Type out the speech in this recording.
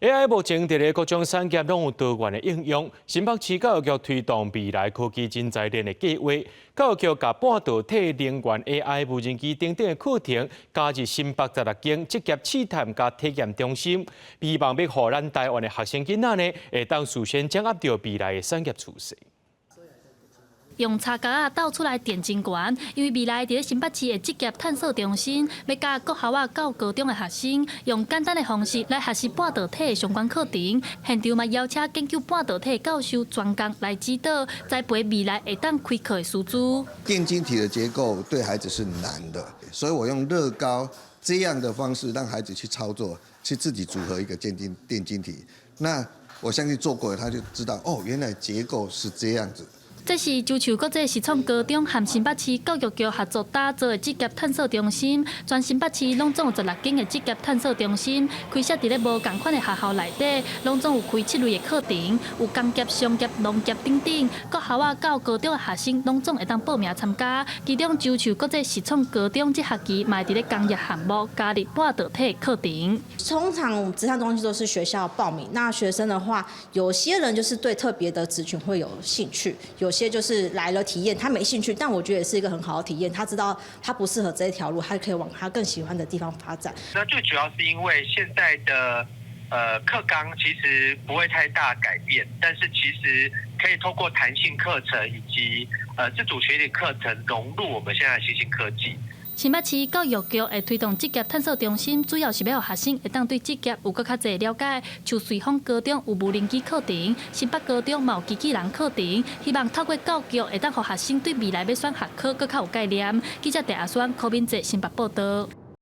AI 目前佇咧各種產業攏有多元的應用。新北市教育局推動未來科技人才鏈的計劃，教育局共半導體、能源、AI、無人機等等的課程加入新北十六間職業試探佮體驗中心，希望欲予咱台灣的學生囡仔呢，會當事先掌握著未來的產業趨勢。用柴角仔鬥出來電真懸，因為未來佇咧新北市的職業探索中心，欲教國校仔到高中的學生，用簡單的方式來學習半導體的相關課程。現場嘛邀請研究半導體的教授專工來指導，栽培未來會當開課的師資。電晶體的結構對孩子是難的，所以我用樂高這樣的方式讓孩子去操作，去自己組合一個電晶體。那我相信做過他就知道，哦，原來結構是這樣子。這是周樹國際實創高中和新北市教育局合作打造的職業探索中心。全新北市攏總有十六間的職業探索中心，開設佇咧無仝款的學校內底，攏總有開七類的課程，有工業、商業、農業等等。國校仔到高中的學生攏總會當報名參加。其中周樹國際實創高中這學期嘛佇咧工業項目加入半導體課程。通常職探中心都是學校報名，那學生的話，有些人就是對特別的職群會有興趣，有些就是來了體驗，他沒興趣，但我覺得也是一個很好的體驗。他知道他不適合這一條路，他可以往他更喜歡的地方發展。那最主要是因為現在的課綱其實不會太大改變，但是其實可以透過彈性課程以及自主學習課程融入我們現在的新興科技。新北市教育局會推動職業探索中心，主要是欲予學生會當對職業有閣較濟了解。像瑞豐高中有無人機課程，新北高中嘛有機器人課程，希望透過教育會當予學生對未來欲選學科閣較有概念。記者鄭阿雙、柯敏哲新北報道。